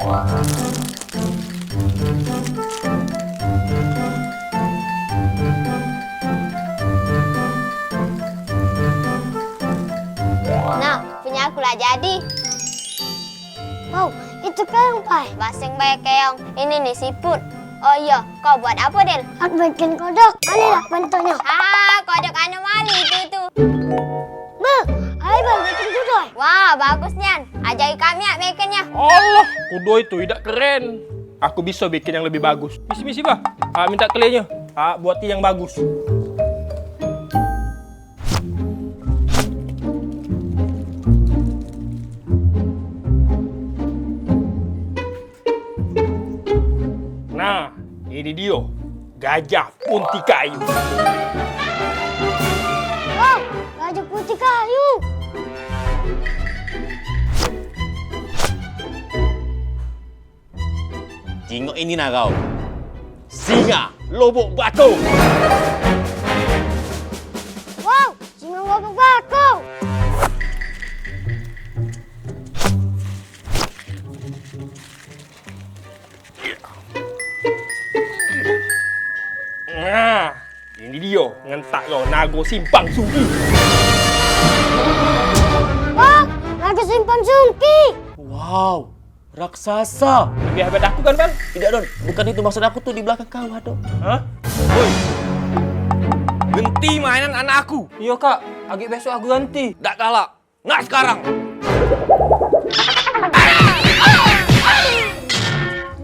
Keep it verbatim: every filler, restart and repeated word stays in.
Nah, punya aku lah jadi. Wow, itu keong, Pai. Baseng bae keong. Ini nih siput. Oh iya, kau buat apa, Del? Aku bikin kodok. Aneh lah bentuknya. Ah, kodok anomali itu tuh. Bel, ayo, Bel, bikin kudoi. Wah, bagus nian. Ajari kami ak bikinnya. Allah, kudoi tu idak keren. Aku bisa bikin yang lebih bagus. Misi, misi, bah. Ah, minta kelinya. Ah, buati yang bagus. Nah, ini dia gajah punti kayu. Wow, gajah punti kayu. Jingok ini nah kau. Singa lobok batu. Wow, singa lobok batu. Nah, ini dia ngentak kau, nago simpang sungki. Wow, nago simpang sungki. Wow, raksasa. Lebih hebat aku kan, Bang? Tidak, Don. Bukan itu maksud aku tuh, di belakang kau ada. Hah? Woi. Genti mainan anak aku. Iya, Kak. Agak besok aku ganti. Dak kalah. Nak sekarang.